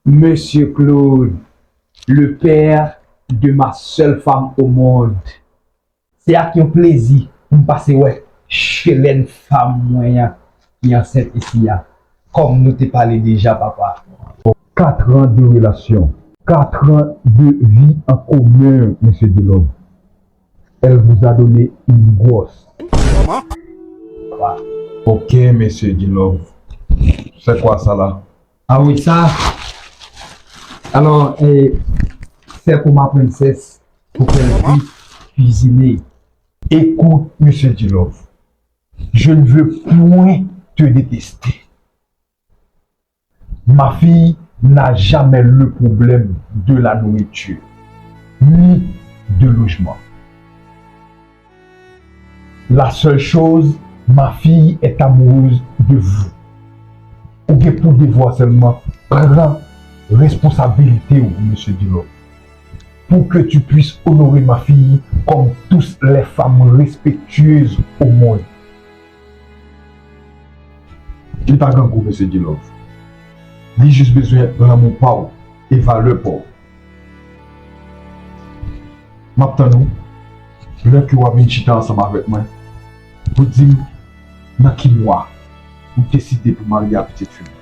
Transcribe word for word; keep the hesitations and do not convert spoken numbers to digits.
Mesye Claude, le père de ma seule femme au monde. Se ak yon plezi pou m pase wè chelèn fanm mwen an ki ansent isi a, kòm nou te pale deja, papa. Quatre ans de relation, quatre ans de vie en commun, mesye Dilove. Elle vous a donné une grosse. Papa. Ok, mesye Dilove. C'est quoi ça là? Ah oui, ça. Alors, eh, c'est pour ma princesse, pour qu'elle puisse cuisiner. Écoute, mesye Dilove, je ne veux point te détester. Ma fille n'a jamais le problème de la nourriture, ni de logement. La seule chose, ma fille est amoureuse de vous. Ou gen pou devwa sèlman pran responsabilite w, mesye Dilove, pour que tu puisses honorer ma fille comme toutes les femmes respectueuses au monde. Li pa grangou, mesye Dilove. Li jis bezwen lanmou pa w e valè pa w. M ap tann ou lè ke w ap vin chita ansanm avèk mwen pou di m nan ki mwa ou deside pou marye a pitit fi m.